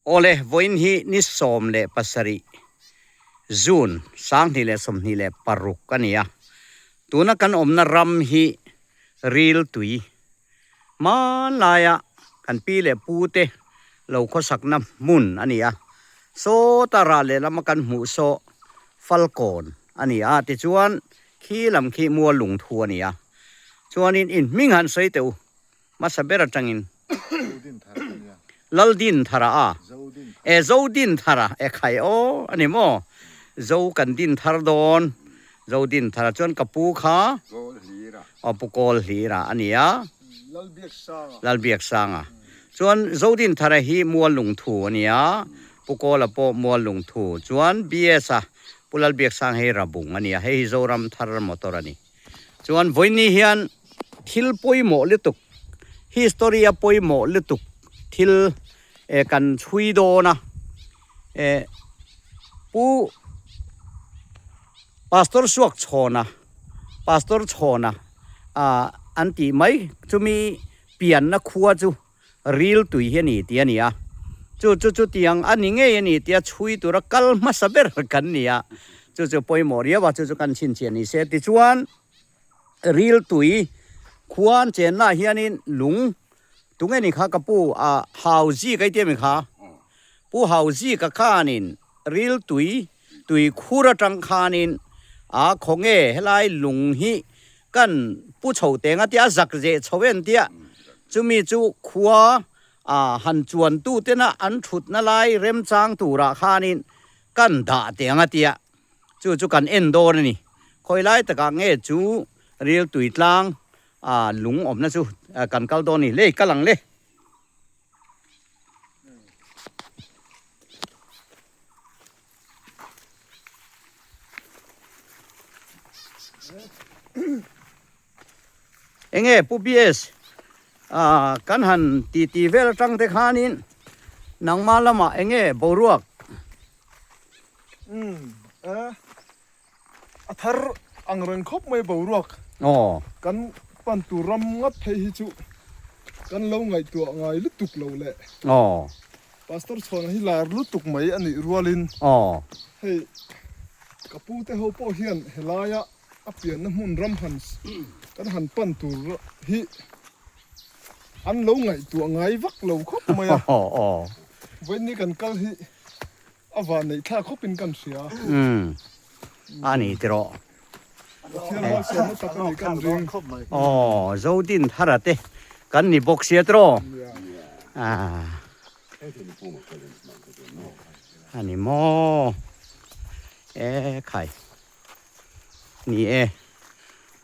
Awle, vawiin hi ni 17 June 2026 a ni a, tuna kan awmna ram hi ril tui hmanlaia kan pi leh pu te lo khawsakna hmun a ni a, sawta rah lehlam a kan hmuh saw Falkawn a ni a, tichuan khi lam khi mual lungthu a ni a, chuanin in hming han sawi teh u. Hmasa ber atangin Laldin Thara a e Zo Din Thara e khai aw a ni maw? Zo kan din thar dawn Zo Din Thara chuan ka pu kha aw Pu Kawl Hlira a ni a Lalbiaksanga chuan Zo Din Thara hi Mual Lungthu a ni a Pu Kawla pawh Mual Lungthu chuan BS a Pu Lalbiaksanga hi Rabung a ni a hei hi Zoram Thar motor a ni. Chuan vawiini hian thil pawimawh lutuk, history a pawimawh lutuk thil eh kan chhui dawn a, eh Pu Pastor Suak Chhawna, Pastor Chhawna ah an tih mai chumi pianna khua chu ril tui hi a ni tih a ni a, chu chu chutiang a ni ngei a ni tia chhui tura kal hmasa ber kan ni a, chu chu pawimawh riau a, chu chu kan chhinchhiah ni se. Tichuan ril tui khuan chennaah hianin lung tunge ni kha ka pu a Hauzi ka i tia mi kha? Pu Hauzi ka khanin ril tui tui khur atang khanin a khawnge helai lung hi kan pu chho teng a tia zak zeh chho en tia chumi chu khua a han chuan tu tena an thutna lai remchang turah khanin kan dah teng a tia chu chu kan en dawn a ni khawi lai takah nge chu ril tui tlang a lung awmna chu kan kal dawn a ni lei kal ang le. Enge Pu BS ah kan han ti ti vel atang te khanin nangma lamah enge boruak. Umm eh a thar ang reng khawp mai boruak. Aw. Kan pan tur ram ngat phei hi chu kan lo ngaihtuah ngai lutuk lo le. Aw. Pastor Chhuana hi lar lutuk mai a nih rualin Aw. hei ka pu te ho pawh hian helaia a pianna hmun ram han kan han pan tur hi an lo ngaihtuah ngai vak lo khawp mai a. Aw aw. Vawiin kan kal hi a van neih thlak khawpin kan hria. Umm a ni tiraw. Pathian malsawmna tak a nih kan ring. Aw Zodin thara te kan ni bawk sia tiraw. Ah a ni maw e khai ni e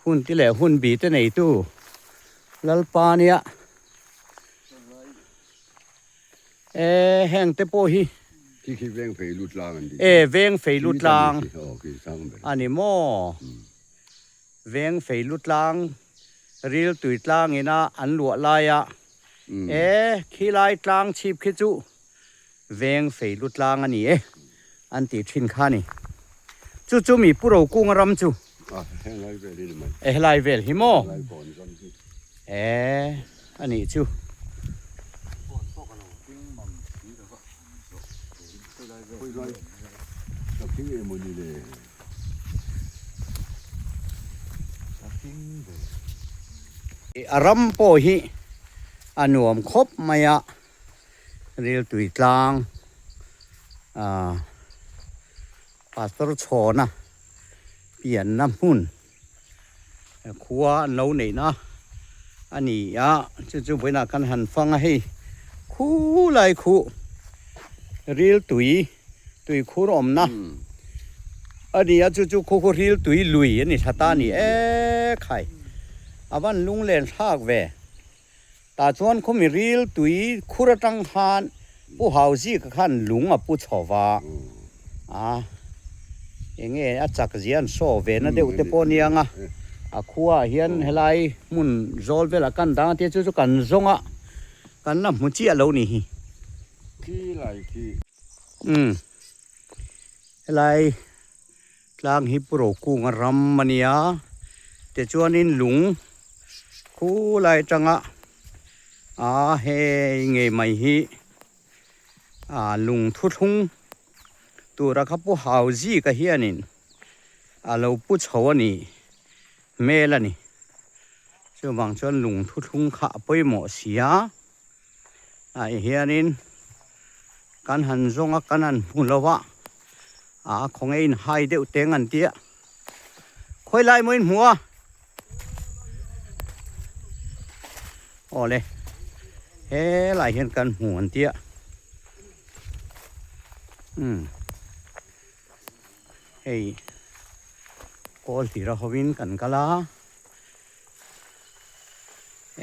hun ti leh hun bi te neitu Lalpa nia e heng te pawh hi Khi khi veng fei lut tlang an ti. E veng fei lut tlang a ni maw? Veng fei lut tlang ril tui tlang ina an luah laia e khilai tlang chhip khi chu veng fei lut tlang a ni e an tih thin kha a ni. Chu chu mi Pu Rokunga ram chu. E helai vel hi maw? E a nih chu. A ram pawh hi a nuam khawp mai a, ril tui tlang ah Pastor Chhawna pianna hmun khua an lo neihna a ni a, chu chu vawiinah khan han fang a hei khulai khuh ril tui tui khur awmna a ni a chu chu khu khu ril tui lui a ni thla ta a ni e khai a van lunglen thlak ve tah chuan khawmi ril tui khur atang khan Pu Hauzika khan lung a pu chho va a enge a chak zia an saw ve na deuh te pawh nia ang a a khua ah hian helai hmun zawl velah kan dang a tia chu chu kan zawng a kan la hmu chiah lo ni hi. Umm helai tlang hi Pu Rokunga ram a nia tichuanin lung khulai atanga aa hei ngei mai hi Ah lung thuthlung tura kha pu hau zika hianin a lo pu chho a nih hmel a ni. Chuvang chuan lung thuthlung kha a pawimawh si a, ah hianin kan han zawng a kan han hmu lo a, ah khawnge in hai deuh teng an tia. Khawi lai maw in hmu a? Awle helai hian kan hmu an tia umm hei kawl hlira hovin kan kal a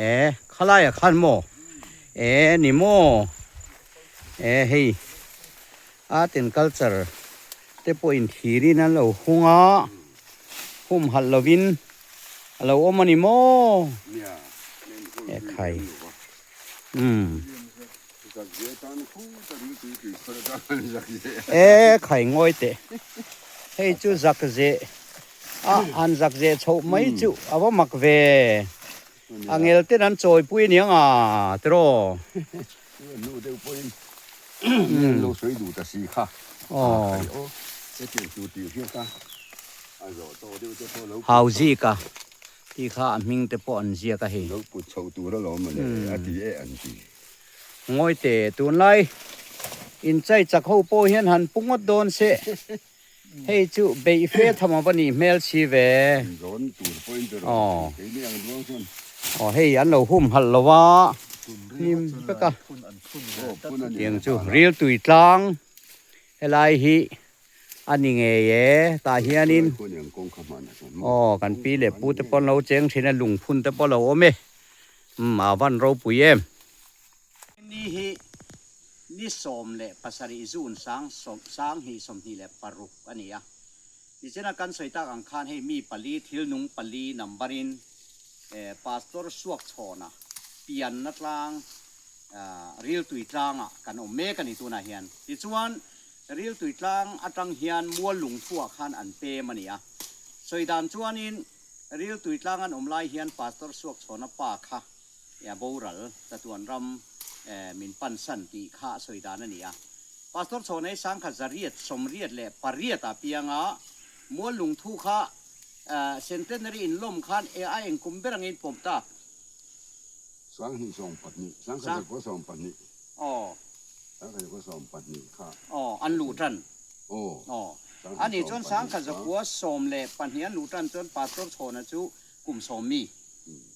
e khalaiah khan maw e ni maw e hei Art and culture te pawhin thirin an lo hung a, humhalh lovin a lo awm a ni maw? Ekhai. Umm. Ekhai ngawi teh. Hei chu zakzeh a han zakzeh chhoh mai chu a va mak ve. A ngel ten an chawipui aniang a tiraw? Nu deuh pawhin min lo sawi duh ta si kha. Aw. Hetiang tur tih hriat a, a zawh tawh deuh te pawh lo put chho. Hauzika tih kha a hming te pawh an ziak a hei. Lo put chho tur alawm mawle a ti e an ti. Ngawi teh tunlai inchai chak ho pawh hian han pu ngawt dawn se. Hei chu beih fe tham a va nih hmel si ve. Zawn tur pawhin chu rawn ti kei ni ang duang chuan. Aw hei an lo hum halh lo a hnim vek a. Tiang chu ril tui tlang helai hi a ni ngei e tah hianin aw kan pi leh pu te pawh an lo cheng thin a lungphun te pawh a lo awm e umm a van ropui em. Ni hi ni 17 June sang 2026 a ni a. Nichina kan sawi tak ang khan hei mi pali thil nung pali number in Pastor Suakchhawna pianna tlang Riltui tlangah kan awm mek a ni tunah hian. Tichuan Riltui tlang atang hian Mual Lungthuah khan an pem a ni a. Sawi dan chuanin Riltui tlang an awm lai hian Pastor Suakchhawna pa kha a boral chatuan ram min pansan tih kha a sawi dan a ni a. Pastor Chhawnei Sangkhat zariat sawmriat leh pariat ah pianga mual lungthu kha Centenary inlawm khan e a engkum ber angin pawm tak. Sanghnih sawmpahnih, Sangkhat zakua sawmpahnih. Aw. Sangkhat zakua sawmpahnih kha. Aw, an luh tan. Aw. Aw. Ani chuan Sangkhat zakua 12 an luh tan chuan Pastor Chhawna chu kum sawmmi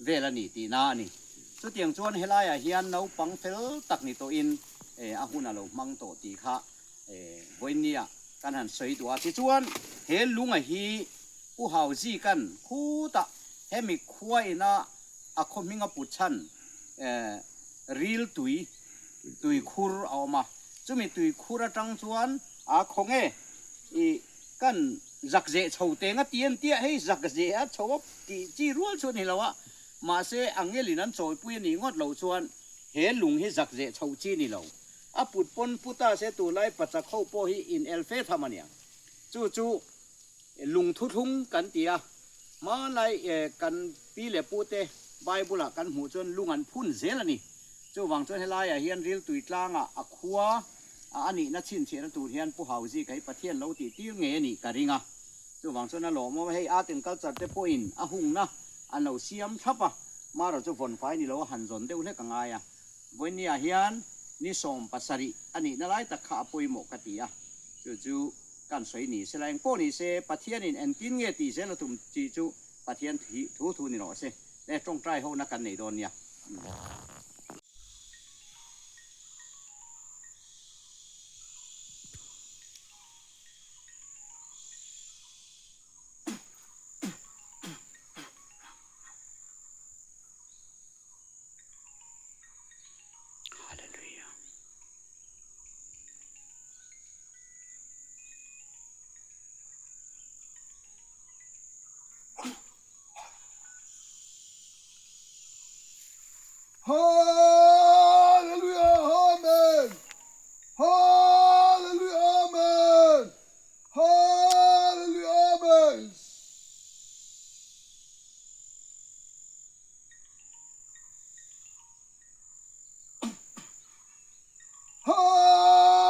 vel a ni tihna a ni. Chutiang chuan helaiah hian naupang fel tak ni tawhin a hun a lo hmang tawh tih kha vawiinnia kan han sawi duh a. Tichuan he lunga hi Pu Hauzikan khutah hemi khua ina a khaw hminga put chhan ril tui, tuikhur a awm a. Chumi tuikhur atang chuan a khaw nge i Kan zak zeh chho teng a ti an tia, hei zak zeh a chho a tih chi rual chu a ni lo a, mahse angelin an chawipui a nih ngawt loh chuan he lung hi zak zeh chho chi ni lo. A put pawn pu ta se tunlai pachak ho pawh hi in el fe tham a niang. Chu chu lung thuthlung kan ti a, hmanlai kan pi leh pu te Bible ah kan hmuh chuan lung an phun zel a ni. Chuvang chuan helaiah hian riltui tlangah a khua a a nihna chhinchhiahna tur hian Pu Hauzika hi Pathian lo tih tir ngei a nih ka ring a. Chuvang chuan a lawmawm a, hei art and culture te pawhin a hungna an lo siam thlap a, marawh chu vawnfai ni lo a han zawn deuh hlek a ngai a. Vawinia hian ni 17 a nihna lai tak kha a pawimawh ka ti a, chu chu kan sawi ni se la engpawh ni se Pathianin engtin nge tih zel a tum tih chu Pathian thu thu ni rawh se. Le tawngtai hona kan nei dawn nia. Hallelujah. Hallelujah Amen Hallelujah Amen Hallelujah Amen. Hallelujah.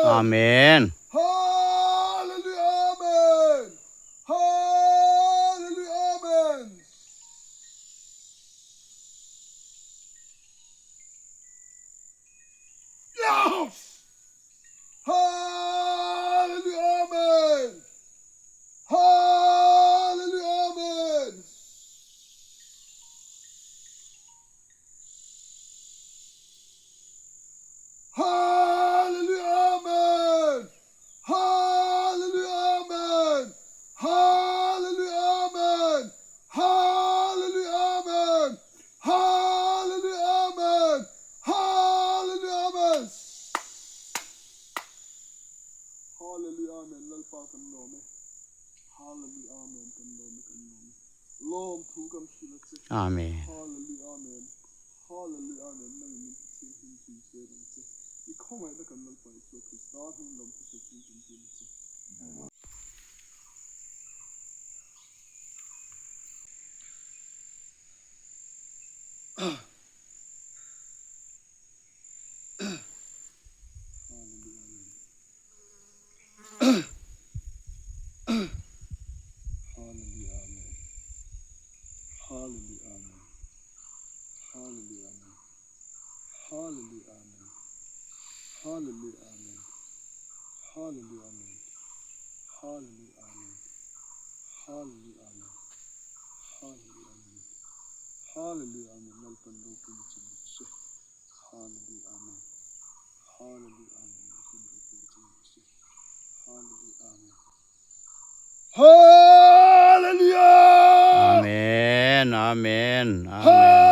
Amen. Hallelujah Amen. Hallelujah Amen. Yes! Hallelujah Amen. Hallelujah Amen. Hallelujah Amen Hallelujah Amen Hallelujah Amen Hallelujah Amen Hallelujah Amen Hallelujah Amen Hallelujah Amen Lalpa kan lawm e Hallelujah Amen kan lawm e kan lawm e Lawmthu kan hrilh a che Amen Hallelujah Amen Hallelujah Amen Nang in min Pathian hlim zui zel ang che. I khawngaihna kan Lalpa Isua Krista hming lawmthu sawi chung kan dil a che. Hallelujah Amen. Hallelujah Amen. Hallelujah Amen. Hallelujah Amen. Hallelujah Amen. Hallelujah Amen. Hallelujah Amen. Hallelujah Amen. Hallelujah Amen. Hallelujah Amen. Hallelujah Amen. Lalpan ropui na chang rawh se. Hallelujah Amen. Hallelujah Amen. Lalpan ropui na chang rawh se. Hallelujah Amen. Hallelujah! Amen. Amen. Amen.